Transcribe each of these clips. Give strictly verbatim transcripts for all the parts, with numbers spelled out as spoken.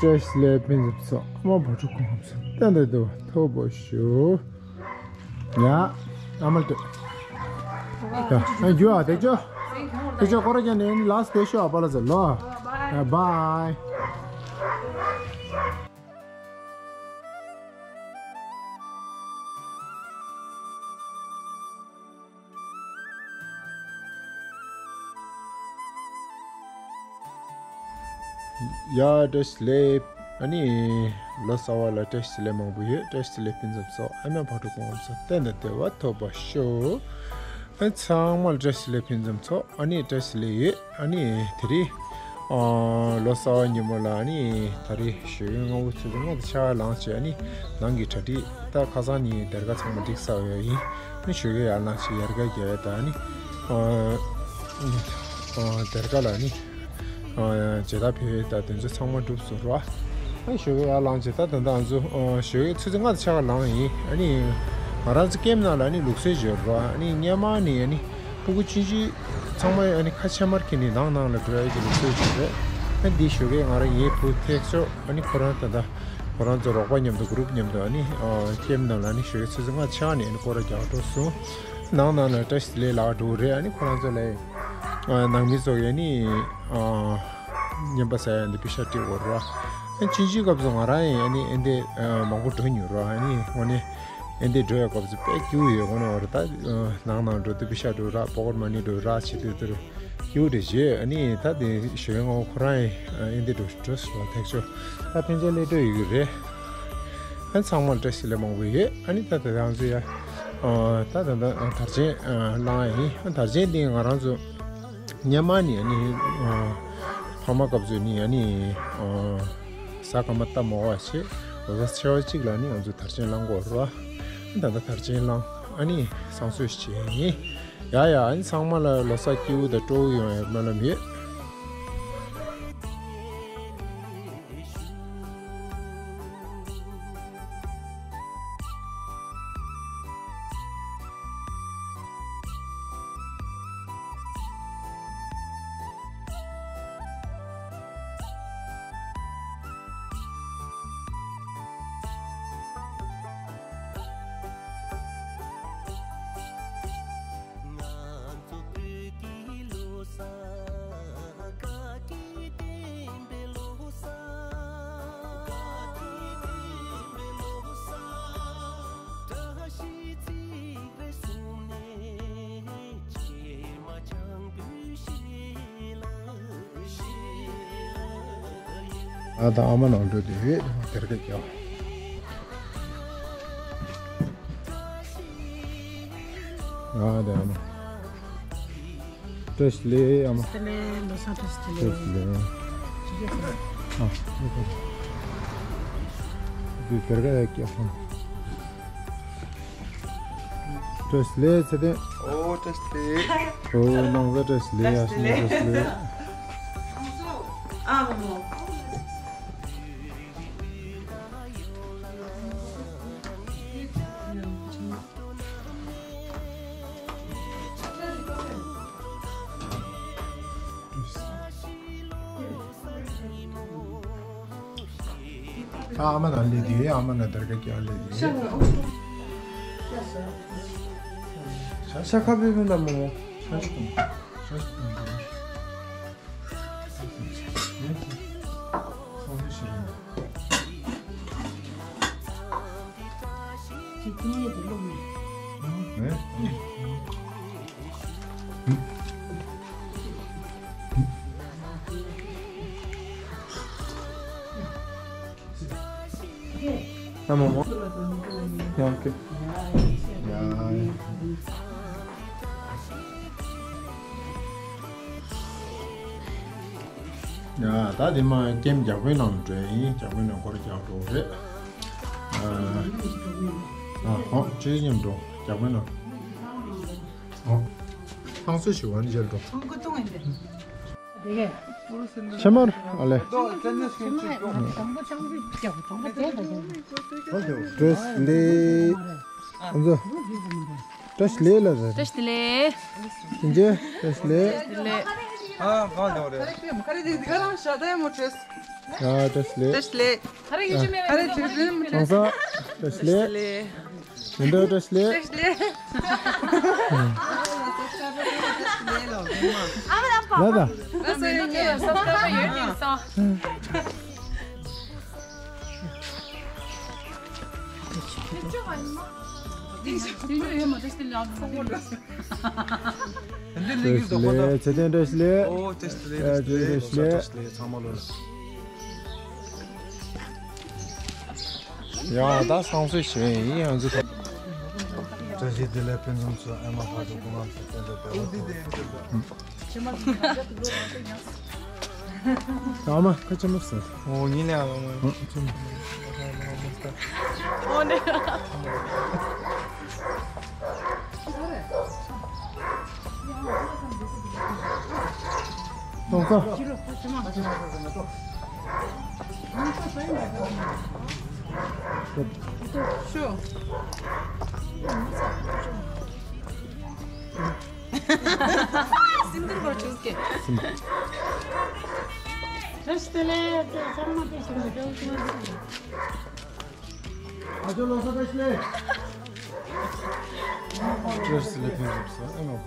བཀྲ་ཤིས་བདེ་ལེགས་ཕུན་སུམ་ཚོགས། ཨ་མ་བག་གྲོ་གོང་ས་བརྟན་དུ་བདེ་བ་ཐོབ་པར་ཤོག། ཡ། ཨ་མ་ལགས། ཡ། ཨ་རྒྱུ་ཨ་དེ་ཅོ། དེ་ཅོ་ཁོ་ར་ཀྱང་ནས་ལགས་དེ་ཤོ་ཨ་པ་ལ་ཟེར་ལོ། ཡ། བའི། ཡ། བཀྲ་ཤིས་བདེ་ལེགས། ཨ་ནི་ལོ་གསར་བ་ལ་བཀྲ་ཤིས་བདེ་ལེགས་མང་པོ་ཡོད། བཀྲ་ཤིས་བདེ་ལེགས་ཕུན་སུམ་ཚོགས། ཨ་མ་བག་གྲོ་གོང་ས་བརྟན་དུ་བདེ་བ་ཐོབ་པར་ཤོག། ཨ་ཚང་མ་ལ་བཀྲ་ཤིས་བདེ་ལེགས་ཕུན་སུམ་ཚོགས། ཨ་ནི་བཀྲ་ཤིས་བདེ་ལེགས་ཡོད། ཨ་ནི་དེ་རིང་ཨ་ལོ་གསར་བ་ཉིན་མོ་ལ་ཨ་ནི་ད་རེས་ཞོགས་ཀས་སྔ་པོ་ཆུ་ཚོད་ལྔ་དང་ཕྱེད་ཀ་ལངས་བྱས། ཨ་ནི་ནང་གི་གྲ་སྒྲིག་ད་ཁ་སང་ནས་སྡེར་ཁ་ཚང་མ་སྒྲིག་ཚར་ཡོད་ཡིན། ཨ་ནི་ཞོགས་ཀས་ཡར་ལངས་བྱས་ཡལ་ག་རྒྱག་ཡས་དང་། ཨ་ནི་ཨ་སྡེར་ཁ་ལ་ཨ་ནི་ཨ་མཇལ་དར་ཕུལ་ཡས་དང་དེ་ཚོ་ཚང་མ་གྲུབ་སོང་ར། ཨ་ནི་ཞོགས་ཀས་ཡར་ལངས་བྱས་ད་ད་ལྟ་ང་ཚོ་ཨ་ཞོགས་ཀས་ཆུ་ཚོད་ལྔ་དང་ཕྱེད་ཀ་ལངས་ཡིན། ཨ་ནི་ང་རང་ཚོ་ཀེམ་ནང་ལ་ཨ་ནི་ལུགས་སྲོལ་ཅིག་ཡོད་ར། ཨ་ནི་སྔོན་མ་ནས་ཨ་ནི་ཕྲུ་གུ་ཆུང་ཆུང་ཚང་མ་ཨ་ནི་ཁ་ཕྱེ་མར་འཁྱེར་ནས་ནང་ནང་ལ་འགྲོ་ཡ་གི་ལུགས་སྲོལ་ཞིག་རེད། ཨ་འདི་ཞོགས་ཀས་ང་རང་ངའི་བུ་ཐེག་མཆོག་ཨ་ནི་ཁོ་རང་ད་ལྟ་ཁོ་རང་ཚོ་རོགས་པ་མཉམ་དུ་གུ་རུབ་མཉམ་དུ་ཨ་ནི་ཨ་ཀེམ་ནང་ལ་ཨ་ནི་ཞོགས་ཀས་ཆུ་ཚོད་ལྔ་ཕྱེད་ཀ་ནས་ཨ་ནི་སྐོར་ར་རྒྱག་འགྲོ་སོང་། ནང་ནང་ལ་བཀྲ་ཤིས་བདེ་ལེགས་ལབ་འགྲོ་གི་རེད། ཨ་ནི་ཁོ་རང་ཚོ་ལ་ཨ་ནང་མི་ཚོ་ཡ་ཨ་ནི་ཨ་རྔན་པ་ཟ་ཡ་འདི་པེ་ཤ་སྤྲད་དགོས་ར། ཨ་ཆུང་ཆུང་སྐབས་སུ་ང་རང་ཡང་ཨ་ནི་ཨེ་འདི་ཨ་མང་པོ་འགྲོ་མྱོང་ར། ཨ་ནི་དངོས་གནས་ཨེ་འདི་འགྲོ་ཡ་སྐབས་སུ་དཔེ་སྐྱིད་པོ་ཡོད། དངོས་གནས་བ་རེད། ད་ནང་ནང་འགྲོ་དུས་པེ་ཤ་འགྲོ་ར། པོ་ཀེཊ་མ་ནི་འགྲོ་ར་བྱེད་དུས་དེར་སྐྱིད་པོ་རེད་བྱས། ཨ་ནི་ད་དེ་ཞོགས་ཀས་སྔ་པོ་ཁོ་རང་ཡང་ཨེ་འདི་འགྲོ་འགྲོ་སོང་། ཐེག་མཆོག་ད་ཕན་ཆད་སླེབས་འགྲོ་ཡོད་ཀྱི་རེད། ཨ་ཚང་མར་བཀྲ་ཤིས་བདེ་ལེགས་མང་པོ་ཡོད། ཨ་ནི་ད་ད་ང་ཚོ་ཡ་ཨ་ད་ད་ད་དར་ཆེན་ཨ་བླངས་ཡིན། ཨ་དར་ཆེན་འདི་ང་རང་ཚོ་སྔོན་མ་ནས་ཨ་ནི་ཨ་ཕ་མ་སྐབས་སུ་ནས་ཨ་ནི་ཨ་གཟའ་སྐར་མ་སྟབས་མ་བདེ་བ་བྱས་ལོ་གསར་ཚེས་པ་གཅིག་ལ་ཨ་ནི་ང་ཚོ་དར་ཆེན་བླང་དགོས་རེད་བ། ཨ་ད་ད་དར་ཆེན་བླངས། ཨ་ནི་བསང་གསོལ་བྱས་ཡིན། ཡ་ཡ། ཨ་ནི་ཚང་མ་ལ་ལོ་གསར་སྐྱིད་པོ་དང་སྤྲོ་པོ་ཡོང་བའི་སྨོན་ལམ་ཡོད། ཨ་ད་ཨ་མ་ནང་འགྲོ་དུས་དེར་ག་རྒྱག་ཨ་ད་ཨ་མ། བཀྲ་ཤིས་བདེ་ལེགས་ཨ་མ། བཀྲ་ཤིས་བདེ་ལེགས། ལོ་གསར་བཀྲ་ཤིས་བདེ་ལེགས། བཀྲ་ཤིས་བདེ་ལེགས། ཨ། འདི་དེར་ག་ཡ་སྐྱེ་ཁོང་། བཀྲ་ཤིས་བདེ་ལེགས་ཚེ་བརྟན། ཨོ་བཀྲ་ཤིས་བདེ་ལེགས། ཨོ་ནང་ས་བཀྲ་ཤིས་བདེ་ལེགས། ཡ་ཤི་ན་བཀྲ་ཤིས་བདེ་ལེགས། ཨ་མོ་མོ། ད་ཨ་མ་ན་ལེ་དེ་ཨ་མ་ན་དར་ག་ཀྱ་ལེ་དེ། ཤ་ཤ་ཁ་པེ་ཕན་ད་མོ། ཤ་ཤ་ཤ་ཤ། ཨ་མ་མོ། ཡང་ཀེ། ཡ། ཡ། ད་དེ་མ་ཀེམ་རྒྱག་པའི་ནང་འགྲོ་ཡིན། རྒྱག་པའི་ནང་སྐོར་རྒྱག་འགྲོ་རེད། ཨ། ཨ། ཧོ། ཅི་ཉམས་འགྲོ་རྒྱག་པའི་ནང་། ཨོ། ཧང་སོ་ཞིག་བ་ནི་ཞལ་འགྲོ། ཧང་ཀོ་ཏུང་ཡིན་པས། ཕྱེ་མར་ཨ་ལེ། བཀྲ་ཤིས་བདེ་ལེགས། ཨ་ཚོ། བཀྲ་ཤིས་བདེ་ལེགས་ལ་རེད། བཀྲ་ཤིས་བདེ་ལེགས། ཅིན་ཅེ་བཀྲ་ཤིས་བདེ་ལེགས། བཀྲ་ཤིས་བདེ་ལེགས། ཨ་གང་ལྟ་བ་རེད། ཡ། བཀྲ་ཤིས་བདེ་ལེགས། བཀྲ་ཤིས་བདེ་ལེགས། ཨ་རེ་ཡུ་ཅི་མེ་མེ། ཨ་རེ་ཅི་ཅི་མེ་མེ། ཁོང་ཚང་བཀྲ་ཤིས་བདེ་ལེགས། ཉིན་དོ་བཀྲ་ཤིས་བདེ་ལེགས། བཀྲ་ཤིས་བདེ་ལེགས། ལ་ད། ལ་སོ་ཡོད་ཀྱི་སོ་སོ་ཡོད་ཀྱི་སོ། བཀྲ་ཤིས་བདེ་ལེགས། ཚེ་བརྟན་བཀྲ་ཤིས་བདེ་ལེགས། ཨོ་བཀྲ་ཤིས་བདེ་ལེགས། ཡ། བཀྲ་ཤིས་བདེ་ལེགས། བཀྲ་ཤིས་བདེ་ལེགས། ཚང་མ་ལོ། ཡ། ད་བསང་གསོལ་ཞུ་ཡིན། ཡང་ཚུ། བཀྲ་ཤིས་བདེ་ལེགས། ཕུན་སུམ་ཚོགས། ཨེ་མ་ཕ་ཚོ་སྐུ་ཁམས་བཟང་། བསྟན་པའི་འབྲེལ་བ། ཨ་མ་ཁ་ཆེ་མོ་ཟེར། ཨོ་ཉིན་ལ་ཨ་མ། ཨོ་ཆེ་མོ། ཨོ་ནེ། ཏོག་ཙམ། སིམ་དུར་གོ་ཆུག་གེ། སིམ། བཀྲ་ཤིས་བདེ་ལེགས། ཚང་མ་བཀྲ་ཤིས་བདེ་ལེགས། ཨ་ཅོ་ལོ་སོ་བཀྲ་ཤིས་བདེ་ལེགས། བཀྲ་ཤིས་བདེ་ལེགས། ཕུན་སུམ་ཚོགས། ཨེ་མ་བུ།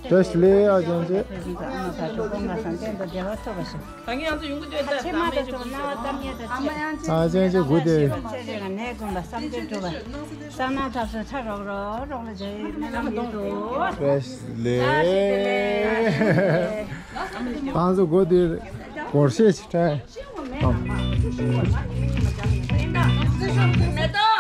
བཀྲ་ཤིས་བདེ་ལེགས། ཨ་ཅང་ཅེ། ད་ངས་ང་ཚོ་ཡོང་གི་འདུག་ད་ཆེ་མ་ད་ཚོ་སྣང་བ་ཙམ་ཉེ་ད་ཆེ། ཨ་ཅང་ཅེ་གུ་དེ། ཚེ་རིང་ནས་དགོན་པ་བསམ་དོན་འགྲུབ་པ། བསམ་ན་ཐབས་སུ་ཁྲ་རོག་རོག་རོག་ལ་ཇེ་སྨོན་ལམ་ཡོད་དོ། བཀྲ་ཤིས་བདེ་ལེགས། ད་ཚོ་གོ་དེ་སྒོར་གཞས་ཤིག་དྲན། མེ་ཏོག་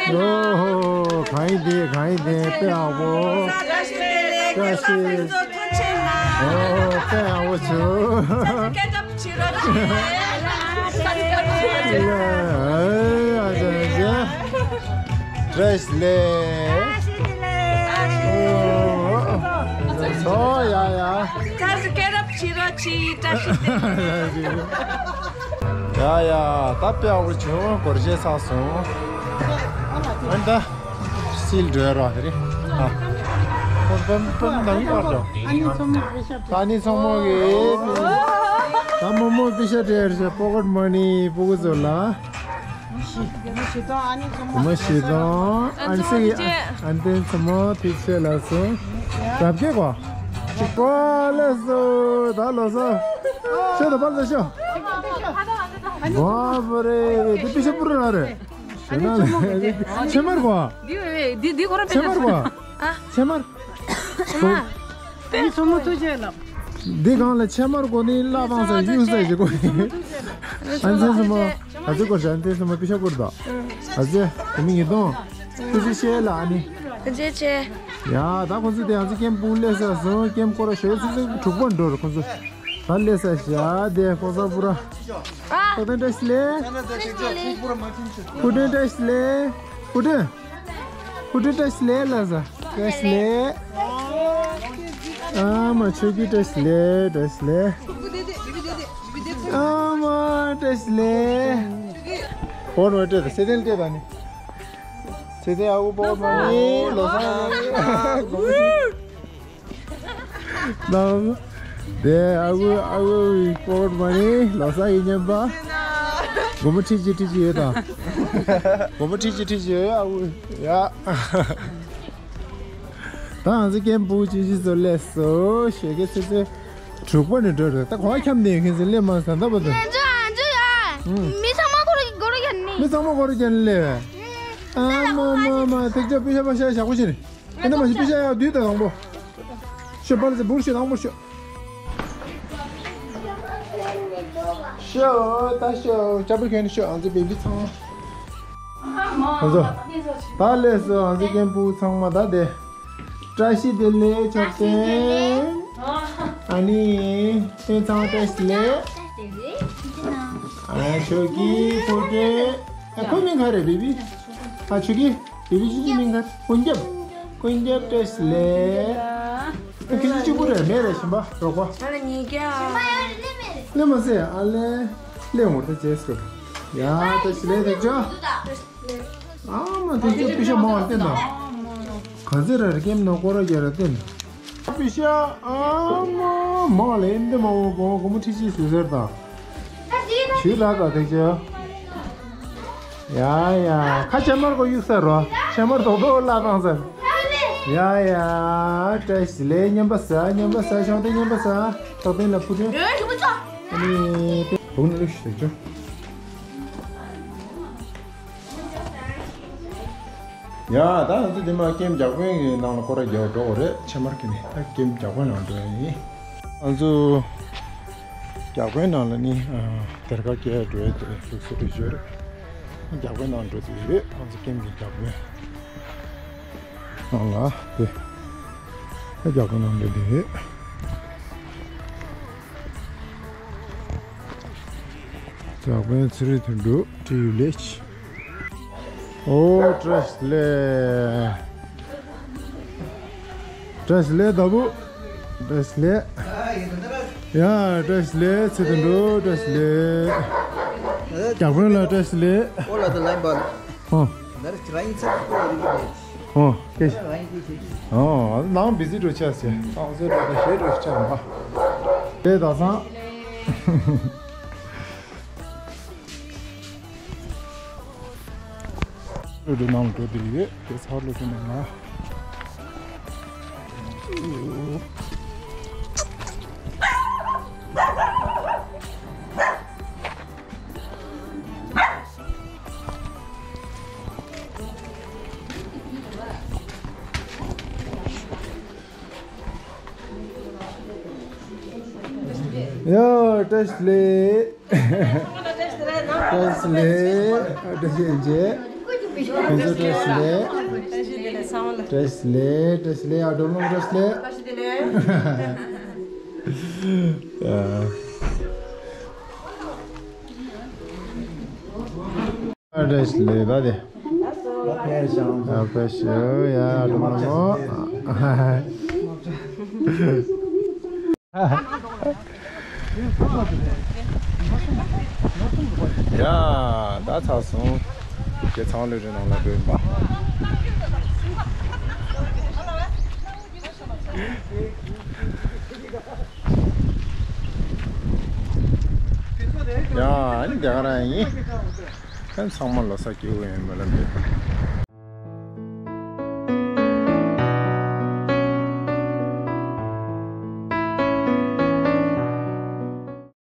ཨོ་ཧོ། གང་ཡིན་དེ། གང་ཡིན་དེ། དཔེ་ཡག་པོ། བཀྲ་ཤིས། ཨོ། དཔེ་ཡག་པོ་བྱུང་། སྐད་གྲགས་ཆེ་ར་ཆེ། ཨ་ཅག་ཅག་བཀྲ་ཤིས་བདེ་ལེགས། ཨོ་ཡ་ཡ། ད་སྐད་གྲགས་ཆེ་ར་ཆེ། བཀྲ་ཤིས་བདེ་ལེགས། ཡ་ཡ། ད་དཔེ་ཡག་པོ་བྱུང་། སྒོར་གཞས་ཚར་སོང་། ཨ་ནི་ད་སིལ་འགྲོ་ཡ་ར་དེ་རེད། ཨ། པམ་པམ་པམ། ནང་པར་འགྲོ། ཨ་ནི་མཚོ་མོ་པེ་ཤ་སྤྲད། ཨ་ནི་མཚོ་མོ་གི། ད་མོ་མོ་པེ་ཤ་སྤྲད་རེད། པོ་ཀེཊ་མ་ནི་ཕྲུ་གུ་ཚོ་ལ། མོ་བཞི་སྟོང་། ཨ་ནི་མཚོ་མོ། མོ་བཞི་སྟོང་། ཨ་ནི་སི་གི། ཨ་ནི་མཚོ་མོ་ཐུགས་རྗེ་ཆེ་ལགས་སོ། རབ་རྒྱས་པ། ཅིག་པ་ལས་སོ། ད་ལོ་སོ། ཤོ་ད་པ་ལ་ཤོ། ཝ་པ་རེ། དེ་པེ་ཤ་པུ་ར་རེད། ཞེ་ན་ལེ། ཕྱེ་མར་གོ། འདི་འདི་འདི་ཁོ་རང་ཕྱེ་མར་གོ། ཨ། ཕྱེ་མར། ཕྱེ་མར། ཨ་ནི་མཚོ་མོ་ཐུགས་རྗེ་ལགས། འདི་སྒང་ལ་ཕྱེ་མར་གོ་ནི་བླ་བཏང་ས་གཡུག་ས་ཞིག་གོ། ཨ་ནི་མཚོ་མོ། ཨ་ཙི་སྐོར་ཞིག་ཨ་ནི་མཚོ་མོ་པེ་ཤ་སྐོར་དང་། ཨ་ཙི། དེ་མིན་ངེས་དོན། ཐུགས་རྗེ་ཆེ་ལགས། ཨ་ནི། ཐུགས་རྗེ་ཆེ། ཡ། ད་ཁོང་ཚོ་དེ་ཡང་ཚོ་ཀེམ་སྤུ་སླེབས་ཚར་སོང་། ཀེམ་སྐོར་ར་ཞོར་ཚོ་ཚོ་དྲུག་པ་འགྲོ་ར་ཁོང་ཚོ། ད་སླེབས་ཚར་ཤག་དེ་ཁོང་ཚོ་པུ་ར། ཨ། ཐུགས་རྗེ་ཆེ་ལགས། སྐུ་མགྲོན་བཀྲ་ཤིས་བདེ་ལེགས། སྐུ་མགྲོན། སྐུ་མགྲོན་བཀྲ་ཤིས་བདེ་ལེགས་ལགས་སོ། བཀྲ་ཤིས་བདེ་ལེགས། ཨ་མ་ཆོས་སྐྱིད་བཀྲ་ཤིས་བདེ་ལེགས། བཀྲ་ཤིས་བདེ་ལེགས། ཨ་མ་བཀྲ་ཤིས་བདེ་ལེགས། ཧོར་བ་སྤྲད་དང་། ཚེ་བརྟན་སྤྲད་དང་ནི། ཚེ་བརྟན་ཨ་ཁུ་པོ་མ་ནི་ལོ་གསར། ནམ། དེ་ཨ་ཁུ་ཨ་ཁུ་པོ་མ་ནི་ལོ་གསར་ཡིན་སྙམ་པ། སྒོར་མོ་ཁྲི་གཅིག་ཁྲི་གཅིག་ཡོད་དང་། སྒོར་མོ་ཁྲི་གཅིག་ཁྲི་གཅིག་ཡོད། ཨ་ཁུ་ཡ། ད་ང་ཚོ་ཀེམ་སྤུ་གཅིག་གཅིག་ཚོ་སླེབས་སོང་། ཞོགས་ཀས་ཚེ་ཚེ་དྲུག་པ་ནས་འགྲོ་རེད། ད་གོ་བ་འཁྱམ་ནས་ཡོད་མཁན་ཚོ་སླེབས་མ་ཟ་འདབ་པ་དང་། ང་ཚོ་ང་ཚོ་ཡ། ཨུམ། མི་ཚང་མ་སྒོར་སྒོར་རྒྱག་ནི། མི་ཚང་མ་སྒོར་རྒྱག་ནི་སླེབས། ཨ་མ་མ་མ། ཐེག་ཆ་པེ་ཤ་པེ་ཤ་ཞག་པོ་ཞིག་རེད། ཨ་ནི་མ་ཞིག་པེ་ཤ་ཡག་དུས་ད་དང་པོ། ཤོ་པ་ལ་ཚེ་འབུར་ཤོ་དང་པོ་ཤོ། ཤོ་ད་ཤོ་ཅ་པུར་ཁྱོན་ཤོ། ཨང་ཚེ་བེ་བི་ཚང་མ། ང་ཚོ་ད་སླེབས་སོང་། ཨང་ཚེ་ཀེམ་སྤུ་ཚང་མ་ད་དེ། བཀྲ་ཤིས་བདེ་ལེགས་ཆོག་སྟེ། ཨ་ནི་ཨེ་ཚང་བཀྲ་ཤིས་བདེ་ལེགས། ཨ་ཆོག་གི་ཕོ་ཏེ། ཨ་ཁོའི་མིང་ག་རེ་བེ་བི། ཨ་ཆོག་གི་བེ་བི་ཅི་ཅི་མིང་ག་རེ། ཀུན་ཁྱབ། ཀུན་ཁྱབ་བཀྲ་ཤིས་བདེ་ལེགས། ཨ་ཁྱེད་ཅི་གཅིག་པུ་རེད་མེད་རེད་ཞིམ་པ་རོགས་པ། ང་ལ་ཉིས་བརྒྱ། ལེ་མ་ཟེ་ཨ་ལེ། ལེ་ངོར་ད་ཅེས་ཀོ། ཡ་བཀྲ་ཤིས་བདེ་ལེགས་ཐེག་ཆ། ཨ་མ་དེ་ཚོ་པེ་ཤ་མང་བ་བསྟན་དང་། ག་ཚོད་ར་རེ་ཀེམ་ནང་སྐོར་ར་རྒྱག་ར་བསྟན། པེ་ཤ་ཨ་མ་མང་ལ་ཨིན་དེ་མ་འོ་གོང་སྒོར་མོ་ཁྲི་གཅིག་ཟེར་ཟེར་དང་། ཞུས་ལ་དང་དེ་ཚོ། ཡ་ཡ། ཁ་ཕྱེ་མར་གོ་གཡུག་ས་རོ། ཕྱེ་མར་དོག་དོག་ལ་བཏང་ས། ཡ་ཡ། བཀྲ་ཤིས་བདེ་ལེགས། མཉམ་པ་ཟ། མཉམ་པ་ཟ། ཤང་ཏེ་མཉམ་པ་ཟ། ཏག་ཏན་ལ་ཕུ་ཏན། ཨ་ནི་བུག་ནི་ལུག་ཤིག་ཅོ། ཡ། ད་ང་ཚོ་འདི་མ་ཀེམ་རྒྱག་དཔོན་གྱི་ནང་ལ་སྐོར་ར་རྒྱག་འགྲོ་དགོས་རེད། ཕྱེ་མར་གི་ནི་ད་ཀེམ་རྒྱག་དཔོན་ནང་འགྲོ་ཡིན། ང་ཚོ་རྒྱག་དཔོན་ནང་ལ་ནི་ཨ་སྡེར་ཁ་སྐྱེལ་འགྲོ་ཡ་དེ་ལུགས་སྲོལ་རེ་ཡོད་རེད། རྒྱག་དཔོན་ནང་འགྲོ་དེ་རེད། ང་ཚོ་ཀེམ་གྱི་རྒྱག་དཔོན་ནང་ལ་དེ་རྒྱག་དཔོན་ནང་འགྲོ་དེ་རེད། རྒྱག་དཔོན་ཚེ་རིང་དོན་གྲུབ་བཀྲ་ཤིས་བདེ་ལེགས། ཨོ་བཀྲ་ཤིས་བདེ་ལེགས། བཀྲ་ཤིས་བདེ་ལེགས་ད་བུ། བཀྲ་ཤིས་བདེ་ལེགས། ཡ་བཀྲ་ཤིས་བདེ་ལེགས། ཚེ་དོན་གྲུབ་བཀྲ་ཤིས་བདེ་ལེགས། རྒྱག་དཔོན་ལ་བཀྲ་ཤིས་བདེ་ལེགས། ཨོ་ལ་དང་ལན་པ། ཨོ། ད་ར་ཅི་ར་ཡིན་ཚ་ཁོ་རིག་གི། ཨོ་ཀེ། ཨོ་ནང་བི་ཟི་འགྲོ་ཆ་སེ། ཨང་ཟེར་འགྲོ་ད་ཞེ་འགྲོ་ཆ་མ། དེ་ད་སང་། ལོ་དེ་ནང་ལ་འགྲོ་དེ་ཡོད། དེ་ཚར་ལོ་དེ་ནང་ལ། ཡ་བཀྲ་ཤིས་བདེ་ལེགས། བཀྲ་ཤིས་བདེ་ལེགས། བཀྲ་ཤིས་བདེ་ལེགས། ཕུན་ཚོགས་བཀྲ་ཤིས་བདེ་ལེགས། བཀྲ་ཤིས་བདེ་ལེགས། བཀྲ་ཤིས་བདེ་ལེགས། བཀྲ་ཤིས་བདེ་ལེགས། ཨ་སྒྲོལ་མ་བཀྲ་ཤིས་བདེ་ལེགས། བཀྲ་ཤིས་བདེ་ལེགས། བཀྲ་ཤིས་བདེ་ལེགས། ད་དེ། ཨ་བཀྲ་ཤིས་ཡ་སྒྲོལ་མ་མོ། ཡ། ད་ཚར་སོང་། ཁྱེད་ཚང་ལུས་རིང་ནང་ལ་འབོད་པ། ཡ། ཨ་ནི་དེ་ག་རང་ཡིན། ཁྱེད་ཚང་མ་ལོ་གསར་སྐྱིད་པོ་ཡིན་པ་ལ་འབོད།